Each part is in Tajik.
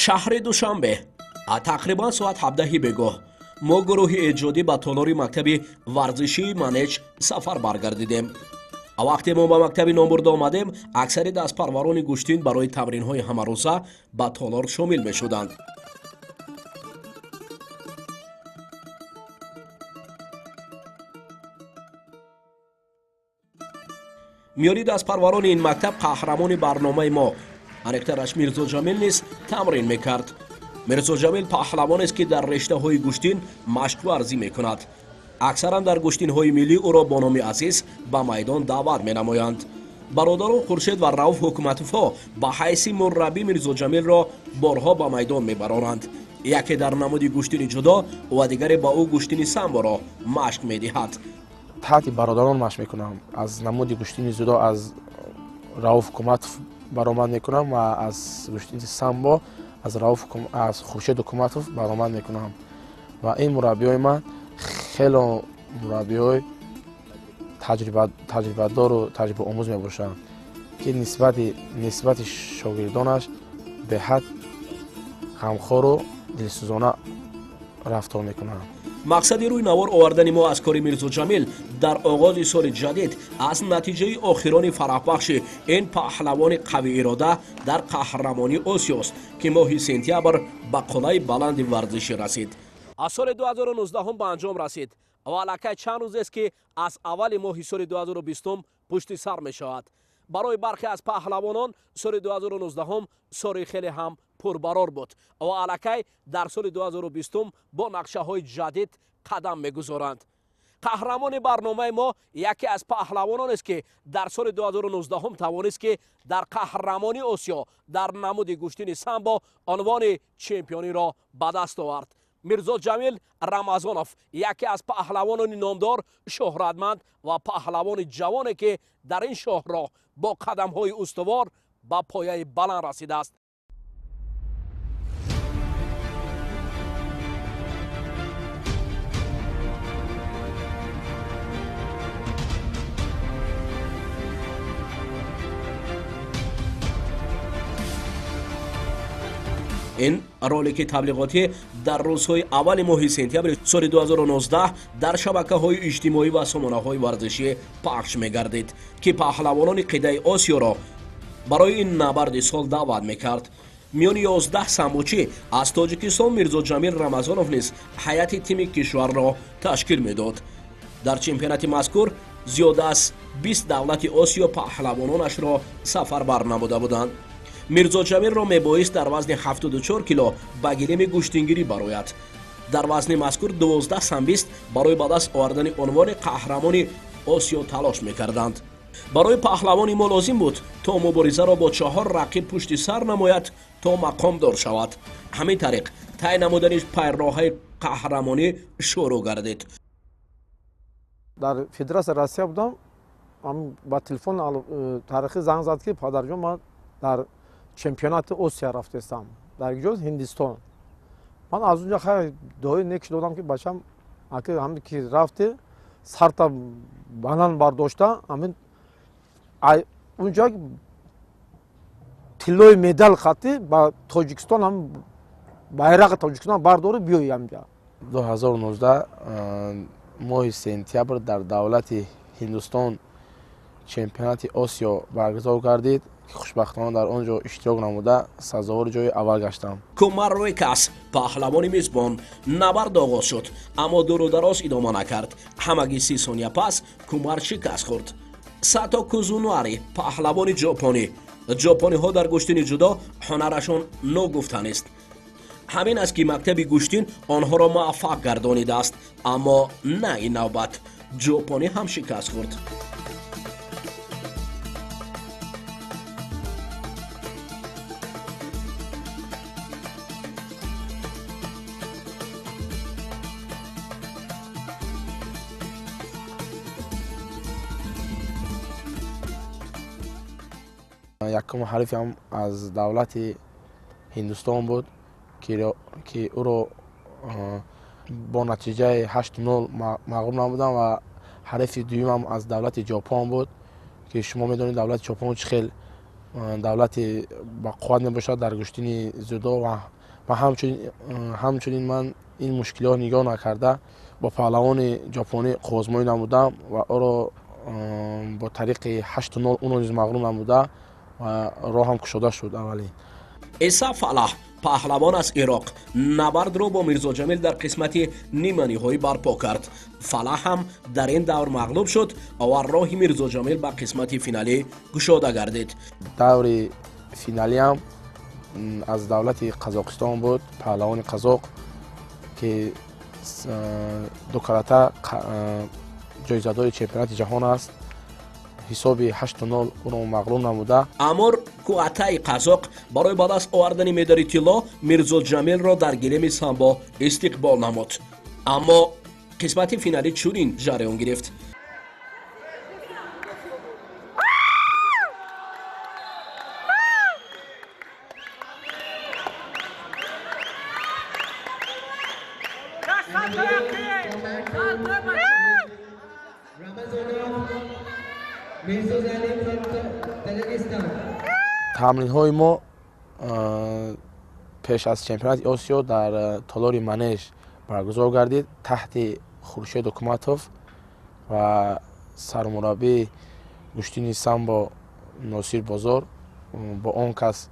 Шаҳри Душанбе, тақрибан соат 17 бегоҳ мо гурӯҳи эҷодӣ ба толори мактаби варзишии Манеж сафар баргардидем. Вақте мо ба мактаби номбурда омадем, аксари дастпарварони гӯштин барои тамринҳои ҳамарӯза ба толор шомил мешуданд. Миёни дастпарварони ин мактаб қаҳрамони барномаи мо, аниқтараш Мирзоҷамил низ тамрин мекард. Мирзоҷамил паҳлавонест, ки дар рештаҳои гӯштин машқварзӣ мекунад. Аксаран дар гӯштинҳои миллӣ ӯро бо номи Азиз ба майдон даъват менамоянд. Бародарон Хуршед ва Рауф Ҳукматовҳо ба ҳайси мураббӣ Мирзоҷамилро борҳо ба майдон мебароранд. Яке дар намуди гӯштини ҷудо ва дигаре ба ӯ гӯштини самборо машқ медиҳад. Таҳти бародарон машқ мекунам. Аз намуди гӯштини ҷудо аз Рауф Ҳукматов баромад мекунам ва аз гӯштини самбо аз Рауф, аз Хуршед Ҳукматов баромад мекунам. Ва ин мураббиҳои ман хело мураббиҳои таҷрибадору таҷрибаомӯз мебошанд, ки нисбати шогирдонаш беҳад ғамхору дилсӯзона рафтор мекунанд. Мақсади рӯи навор овардани мо аз кори Мирзоҷамил дар оғози соли ҷадид аз натиҷаи охирони фараҳбахши ин паҳлавони қавиирода дар қаҳрамонии Осиёст, ки моҳи сентябр ба қуллаи баланди варзишӣ расид. Аз соли 2019 ба анҷом расид ва аллакай чанд рӯзест, ки аз аввали моҳи соли 2020 пушти сар мешавад. Барои бархе аз паҳлавонон соли 2019 соли хеле ҳам пурбарор буд ва аллакай дар соли 2020 бо нақшаҳои ҷадид қадам мегузоранд. Қаҳрамони барномаи мо яке аз паҳлавононест, ки дар соли 2019 тавонист, ки дар қаҳрамонии Осиё дар намуди гӯштини самбо унвони чемпиониро ба даст овард. Мирзоҷамил Рамазонов яке аз паҳлавонони номдор, шӯҳратманд ва паҳлавони ҷавоне, ки дар ин шоҳроҳ бо қадамҳои устувор ба пояи баланд расидааст. Ин ролики таблиғотӣ дар рӯзҳои аввали моҳи сентябри соли 2019 дар шабакаҳои иҷтимоӣ ва сомонаҳои варзишӣ пахш мегардид, ки паҳлавонони қитъаи Осиёро барои ин набарди сол даъват мекард. Миёни 11 самбочӣ аз Тоҷикистон Мирзоҷамил Рамазонов низ ҳайати тими кишварро ташкил медод. Дар чемпионати мазкур зиёда аз 20 давлати Осиё паҳлавононашро сафарбар намуда буданд. Мирзоҷамилро мебоист дар вазни 74 кило ба гилеми гӯштингирӣ барояд. Дар вазни мазкур 12 самбист барои ба даст овардани унвони қаҳрамони Осиё талош мекарданд. Барои паҳлавони мо лозим буд, то муборизаро бо чаҳор рақиб пушти сар намояд, то мақомдор шавад. Ҳамин тариқ тай намудани пайроҳаи қаҳрамонӣ шурӯъ гардид. Дар Федератсияи Россия будам, ба телефон таърихӣ занг зад, ки падарҷон, ман дар чемпионати Осия рафтестам, дар ҷо Ҳиндистон. Ман аз унҷа хай дуои некш додам, ки бачам, аки ҳами ки рафти, сарта баланд бардошта, ҳамин унҷа тиллои медал хати ба Тоҷикистон, ҳам байрақи Тоҷикистон бардори биёи ҳамҷа. 2019 моҳи сентябр дар давлати Ҳиндустон чемпионати Осиё баргузор гардид, ки хушбахтона дар он ҷо иштирок намуда, сазовори ҷои аввал гаштам. Кумар Рекас, паҳлавони мизбон. Набард оғоз шуд, аммо дуру дароз идома накард. Ҳамагӣ 30 сония пас Кумар шикаст хӯрд. Сато Кузунуари, паҳлавони ҷопонӣ. Ҷопониҳо дар гӯштини ҷудо ҳунарашон ногуфтанист. Ҳамин аст, ки мактаби гӯштин онҳоро муваффақ гардонидааст, аммо на ин навбат ҷопонӣ ҳам шикаст хӯрд. Якум ҳарифам аз давлати Ҳиндустон буд, ки ӯро бо натиҷаи 8-0 мағлуб намудам, ва ҳарифи дуюмам аз давлати Ҷопон буд, ки шумо медонед, давлати Ҷопон чӣ хел давлати бақувват мебошад дар гӯштини дзюдо ва Ва ҳамчунин ман ин мушкилиҳо нигоҳ накарда бо паҳлавони ҷопонӣ қуввозмоӣ намудам ва ӯро бо тариқи 8-0 ӯро низ мағлуб намуда ва роҳам кушода шуд. Аввалин Иса Фалаҳ, паҳлавон аз Ироқ, набардро бо Мирзоҷамил дар қисмати ниманиҳоӣ барпо кард. Фалаҳ ҳам дар ин давр мағлуб шуд ва роҳи Мирзоҷамил ба қисмати финалӣ кушода гардид. Даври финалиам аз давлати Қазоқистон буд, паҳлавони қазоқ, ки дукарата ҷоизадори чемпионати ҷаҳон аст. Ҳисоби 8-0 ӯро мағлуб намуда. Амор Куатаи қазоқ барои ба даст овардани медали тилло Мирзоҷамилро дар гилеми самбо истиқбол намуд, аммо қисмати финалӣ чунин ҷараён гирифт. Тамринҳои мо пеш аз чемпионати Осиё дар толори Манеж баргузор гардид таҳти Хуршед Ҳукуматов ва сармураббии гӯштини самбо Носир Бозор, бо он кас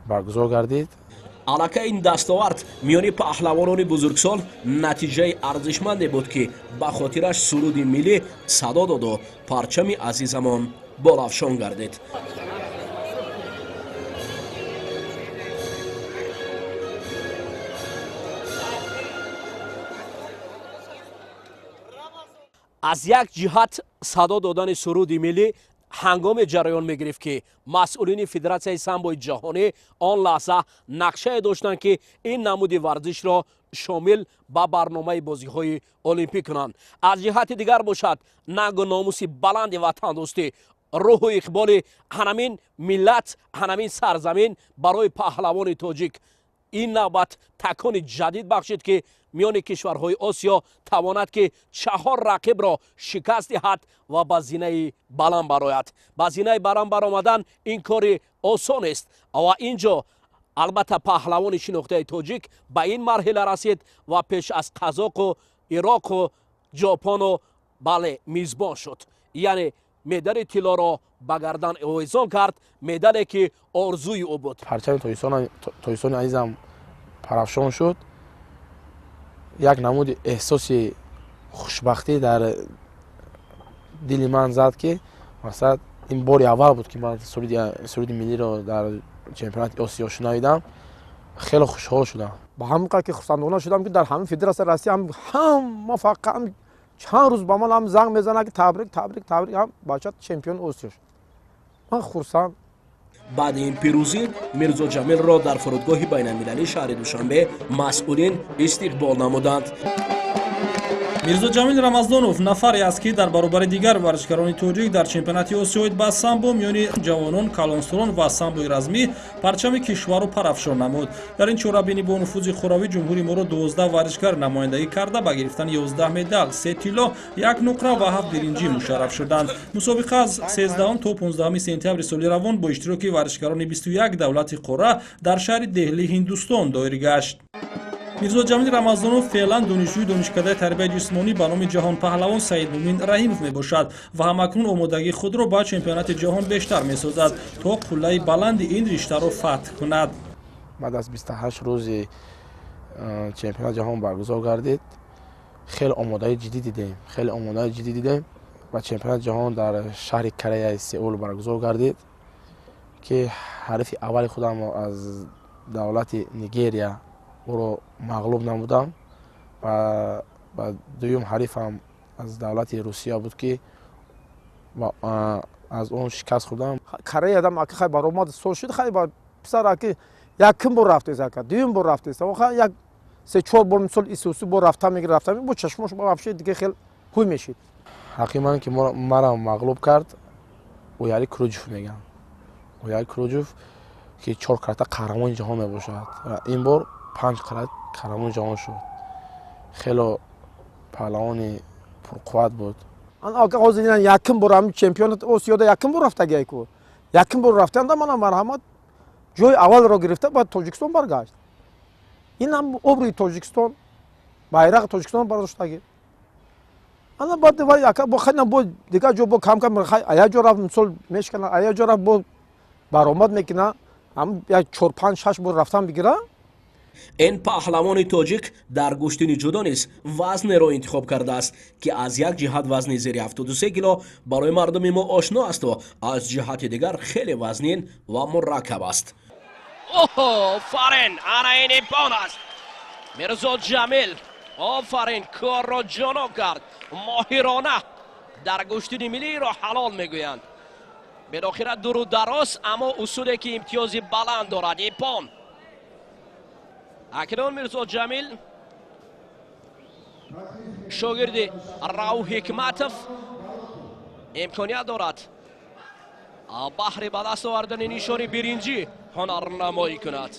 баргузор гардид. Аллакай ин дастовард миёни паҳлавонони бузургсол натиҷаи арзишманде буд, ки ба хотираш суруди миллӣ садо доду парчами азизамон болафшон гардид. Аз як ҷиҳат садо додани суруди миллӣ ҳангоме ҷараён мегирифт, ки масъулини Федератсияи самбои ҷаҳонӣ он лаҳза нақшае доштанд, ки ин намуди варзишро шомил ба барномаи бозиҳои олимпӣ кунанд. Аз ҷиҳати дигар бошад, нангу номуси баланди ватандӯстӣ, рӯҳу иқболи ҳанамин миллат, ҳанамин сарзамин барои паҳлавони тоҷик ин навбат такони ҷадид бахшид, ки миёни кишварҳои Осиё тавонад, ки чаҳор рақибро шикаст диҳад ва ба зинаи баланд барояд. Ба зинаи баланд баромадан ин кори осон нест ва ин ҷо албатта паҳлавони шинохтаи тоҷик ба ин марҳила расид ва пеш аз қазоқу Ироқу Ҷопону бале мизбон шуд, яъне медали тиллоро ба гардан овезон кард, медале ки орзуи ӯ буд. Парчами Тоҷикистони азизам парафшон шуд. Як намуди эҳсоси хушбахтӣ дар дили ман зад, ки масалан ин бори аввал буд, ки ман суруди миллиро дар чемпионати Осиё шунавидам. Хеле хушҳол шудам. Ба ҳамин қадр ки хурсандона шудам, ки дар ҳамин Федератсияи Россия ҳам ҳама фақат чанд рӯз ба ман ҳам занг мезанад, ки табрик, табрик, табрик, ҳам бача чемпион Осиё шуд. Ман хурсанд. Баъди ин пирӯзӣ Мирзоҷамилро дар фурудгоҳи байналмилалии шаҳри Душанбе масъулин истиқбол намуданд. Мирзоҷамил Рамазонов нафаре аст, ки дар баробари дигар варзишгарони тоҷик дар чемпионати Осиёид ба самбо миёни ҷавонон, калонсолон ва самбои размӣ парчами кишварро парафшон намуд. Дар ин чорабинӣ бо нуфузи хоравӣ ҷумҳури моро 12 варзишгар намояндагӣ карда, ба гирифтани 11 медал, 3 тилло, 1 нуқра ва 7 биринҷӣ мушарраф шуданд. Мусобиқа аз 13 то 15 сентябри соли равон бо иштироки варзишгарони 21 давлати қора дар шаҳри Деҳли, Ҳиндустон доир гашт. Мирзоҷамил Рамазонов феълан донишҷӯи донишкадаи тарбияи ҷисмонӣ ба номи ҷаҳонпаҳлавон Саидмумин Раҳимов мебошад ва ҳамакнун омодагии худро ба чемпионати ҷаҳон бештар месозад, то қуллаи баланди ин риштаро фатҳ кунад. Баъд аз 28 рӯзи чемпионати ҷаҳон баргузор гардид, хеле омодаи ҷиддӣ дидем, хеле омодаи ҷиддӣ дидем ва чемпионати ҷаҳон дар шаҳри Кореяи Сеул баргузор гардид, ки ҳарифи аввали худамро аз давлати Нигерия ӯро мағлуб намудам ва дуюм ҳарифам аз давлати Русия буд, ки аз он шикаст хӯрдам. Кореядам аки хай баромад сол шуд, хай писар аки якум бор рафтест, ака дуюм бор рафтест, хай як се чор бор мисол исусу бор рафта мегир, рафта бо чашмош вообще дига хел ҳуй мешид. Ҳақи ман ки маро мағлуб кард, Ояли Куруҷов мегӯям. Ояли Куруҷов, ки чор карата қаҳрамони ҷаҳон мебошад ва ин бор 5 карат қаҳрамони ҷаҳон шуд. Хело паҳлавони пурқувват буд. Ҳозир якум бор ҳамин чемпионати Осиёда якум бор рафтагиай ку. Якум бор рафтанда мана марҳамат ҷои аввалро гирифта, баъд Тоҷикистон баргашт. Ин ҳам обрӯи Тоҷикистон, байрақи Тоҷикистон бардоштагӣ. Ана баъд вай ака бо хайна бо дигар ҷо бо кам кам ая ҷо рафт, мисол мешкана, ая ҷо рафт, бо баромад мекуна, ҳам як 4 5 6 бор рафтан бигира. Ин паҳлавони тоҷик дар гӯштини ҷудо низ вазнеро интихоб кардааст, ки аз як ҷиҳат вазни зери 73 кило барои мардуми мо ошно асту аз ҷиҳати дигар хеле вазнин ва мураккаб аст. Офарин, ана ин имкон аст. Мирзо Ҷамил офарин, корро ҷоно кард. Моҳирона дар гӯштини миллиро ҳалол мегӯянд. Билохира дуру дароз, аммо усуле ки имтиёзи баланд дорад. Ипон. Акнун Мирзо Ҷамил шогирди Рауф Ҳикматов имконият дорад баҳри ба даст овардани нишони биринҷӣ ҳунарнамоӣ кунад.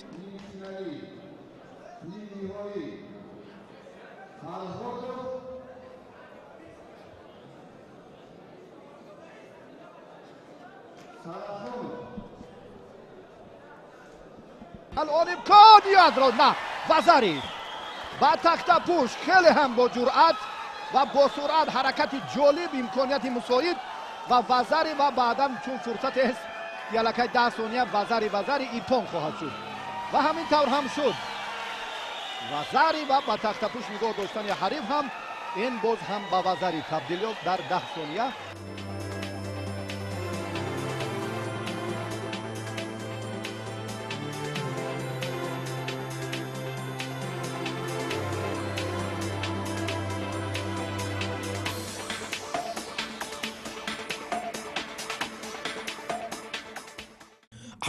الان امکانیت را نه وزری با تخته پوش خیلی هم با جرأت و با سرعت حرکت جالب امکانیت مساعد و وزری و بعدا چون فرصت است یلکای 10 ثانیه وزری ایپون خواهد شد و همین طور هم شد. وزری و با تخته پوش نگاه داشتن حریف هم این باز هم با وزری تبدیل یافت در 10 ثانیه.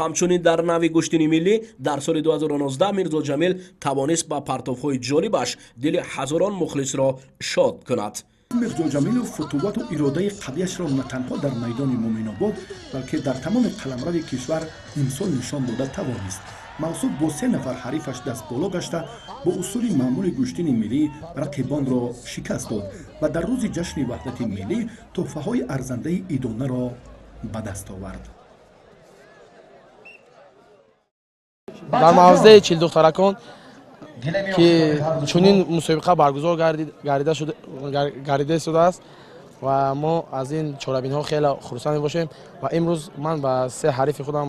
Ҳамчунин дар нави гӯштини миллӣ дар соли 2019 Мирзо Ҷамил тавонист ба партовҳои ҷолибаш дили ҳазорон мухлисро шод кунад. Мирзо Ҷамилов футувату иродаи қавияшро на танҳо дар майдони Муминобод, балки дар тамоми қаламрави кишвар имсол нишон дода тавонист. Мавсуф бо 3 нафар ҳарифаш дастболо гашта, бо усули маъмули гӯштини миллӣ рақибонро шикаст дод ва дар рӯзи ҷашни ваҳдати миллӣ тӯҳфаҳои арзандаи идонаро ба даст овард. Дар мавзеи чилдухтаракон ки чунин мусобиқа баргузор гардида истодааст ва мо аз ин чорабинҳо хеле хурсанд мебошем ва имрӯз ман ба 3 ҳарифи худам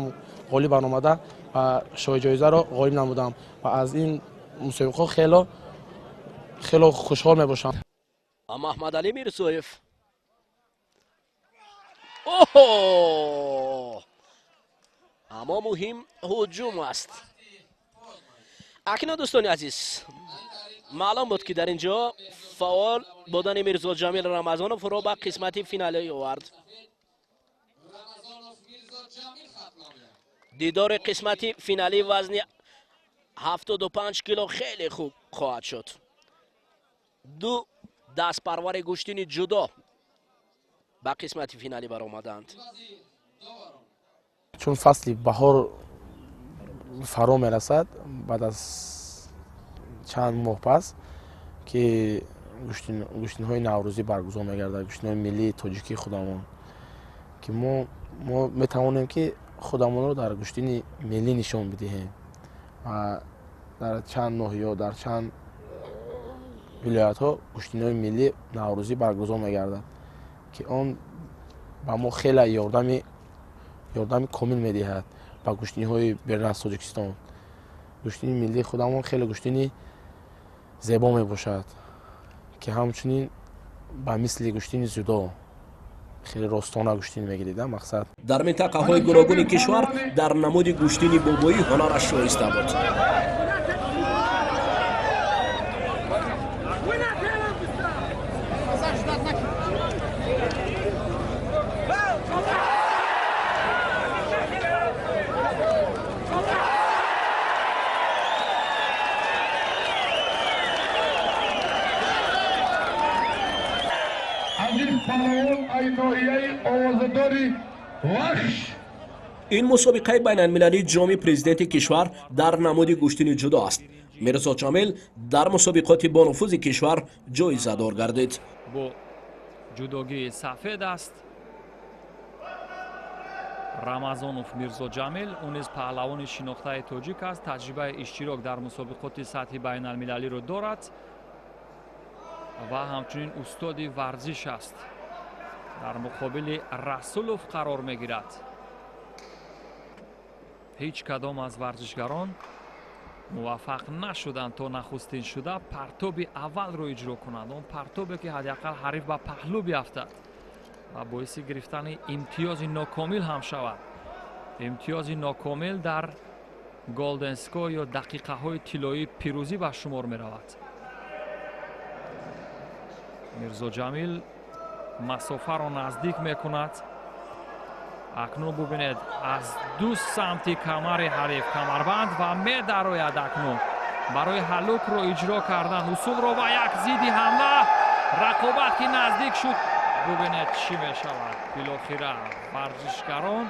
ғолиб баромада ва шоҳиҷоизаро ғолиб намудам ва аз ин мусобиқаҳо хело хушҳол мебошам. Маҳмадалӣ Мирзоев. Аммо муҳим ҳуҷум аст. Акнун дӯстони азиз, маълум буд ки дар ин ҷо фаъол будани Мирзо Ҷамил Рамазоновро ба қисмати финалӣ овард. Дидори қисмати финалӣ вазни 75 кило хеле хуб хоҳад шуд. Ду дастпарвари гӯштини ҷудо ба қисмати финалӣ баромаданд. Чун фасли баҳор фаро мерасад, баъд аз чанд моҳ пас ки гӯштинҳои наврӯзӣ баргузор мегардад, гӯштинҳои миллии тоҷикии худамон, ки мо метавонем ки худамонро дар гӯштини миллӣ нишон бидиҳем ва дар чанд ноҳиё, дар чанд вилоятҳо гӯштинҳои миллӣ наврӯзӣ баргузор мегардад, ки он ба мо хеле ёрдами комил медиҳад ба гӯштиниҳои берун аз Тоҷикистон. Гӯштини миллии худамон хеле гӯштини зебо мебошад, ки ҳамчунин ба мисли гӯштини зудо хеле ростона гӯштин мегирид, мақсад. Дар минтақаҳои гуногуни кишвар дар намуди гӯштини бобоӣ ҳунараш шоиста буд. Ин мусобиқаи байналмилалии ҷоми президенти кишвар дар намуди гӯштини ҷудо аст. Мирзо Ҷамил дар мусобиқоти бонуфузи кишвар ҷоизадор гардид. Бо ҷудогии сафед аст. Рамазонов Мирзоҷамил, ӯ низ паҳлавони шинохтаи тоҷик аст, таҷрибаи иштирок дар мусобиқоти сатҳи байналмилалиро дорад ва ҳамчунин устоди варзиш аст. Дар муқобили Расулов қарор мегирад. Ҳеҷ кадом аз варзишгарон муваффақ нашуданд то нахустин шуда партоби аввалро иҷро кунанд, он партобе ки ҳадди ақал ҳариф ба паҳлӯ биафтад ва боиси гирифтани имтиёзи нокомил ҳам шавад. Имтиёзи нокомил дар голден скор ё дақиқаҳои тиллоии пирӯзӣ ба шумор меравад. Мирзоҷамил масофаро наздик мекунад. Акнун бубинед, аз ду самти камари ҳариф камарбанд ва медарояд. Акнун барои ҳалукро иҷро кардан усулро ва як зидди ҳамла, рақобат ки наздик шуд. Бубинед чӣ мешавад. Билохира варзишгарон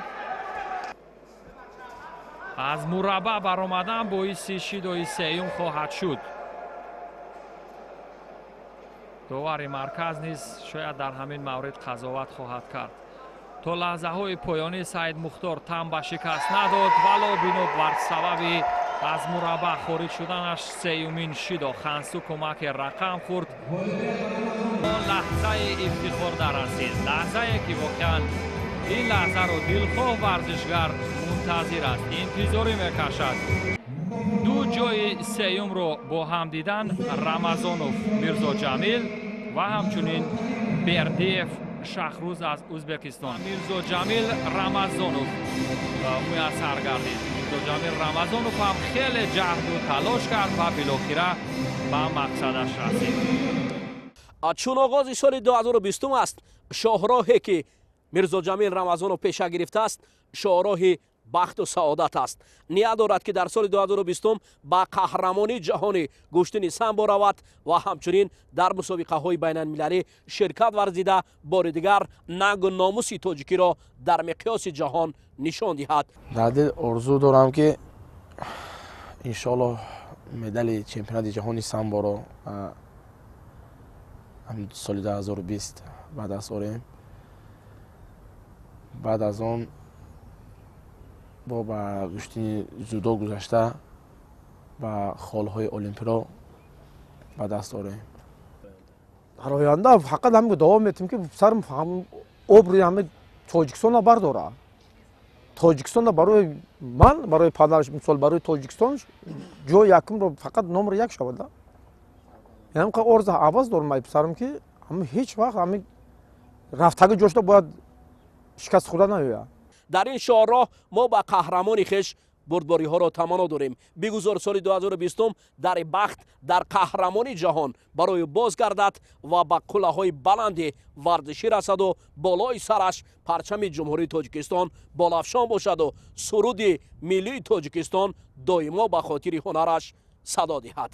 аз мураббаъ баромадан боиси шидои сеюм хоҳад шуд. Довари марказ низ шояд дар ҳамин маврид қазоват хоҳад кард. То лаҳзаҳои поёнӣ Саид Мухтор тан ба шикаст надод, вало бино бар сабаби аз мураббаъ хориҷ шуданаш сеюмин шидо Хансу кӯмаке рақам хӯрд. Лаҳзаи ифтихор дар расид, лаҳзае ки воқеан ин лаҳзаро дилхоҳ варзишгар мунтазир аст, интизорӣ мекашад. Ду ҷои сеюмро бо ҳам дидан Рамазонов Мирзоҷамил ва ҳамчунин Бердиев Шахрӯз аз Ӯзбекистон. Мирзоҷамил Рамазонов муяссар гардид. Мирзоҷамил Рамазонов ҳам хеле ҷаҳду талош кард ва билохира ба мақсадаш расид. Чун оғози соли 2020 аст, шоҳроҳе ки Мирзоҷамил Рамазонов пеша гирифтааст, шоҳроҳи бахту саодат аст. Ният дорад ки дар соли 2020 ба қаҳрамонии ҷаҳонӣ гӯштини самбо равад ва ҳамчунин дар мусобиқаҳои байналмилалӣ ширкат варзида бори дигар нангу номуси тоҷикиро дар миқёси ҷаҳон нишон диҳад. Дар дил орзу дорам ки иншоаллоҳ медали чемпионати ҷаҳони самборо соли 2020 ба даст орем. Баъд аз он бо ба гӯштини ҷудо гузашта ба холҳои олимпиро ба даст орем. Дар оянда фақат ҳамин давом метем ки сарм обрӯи ҳами Тоҷикистонро бардора. Тоҷикистонро барои ман, барои падараш, мисол барои Тоҷикистон ҷои якумро фақат номер як шавад. Яъне орзу ҳавас дорам ай писарам ки ҳеҷ вақт ҳамин рафтаги ҷошта бояд шикаст хӯрда наояд. Дар ин шоҳроҳ мо ба қаҳрамони хеш бурдбориҳоро таманно дорем. Бигузор соли 2020 дар бахт дар қаҳрамони ҷаҳон барои боз гардад ва ба қуллаҳои баланди варзишӣ расаду болои сараш парчами Ҷумҳурии Тоҷикистон болафшон бошаду суруди миллии Тоҷикистон доимо ба хотири ҳунараш садо диҳад.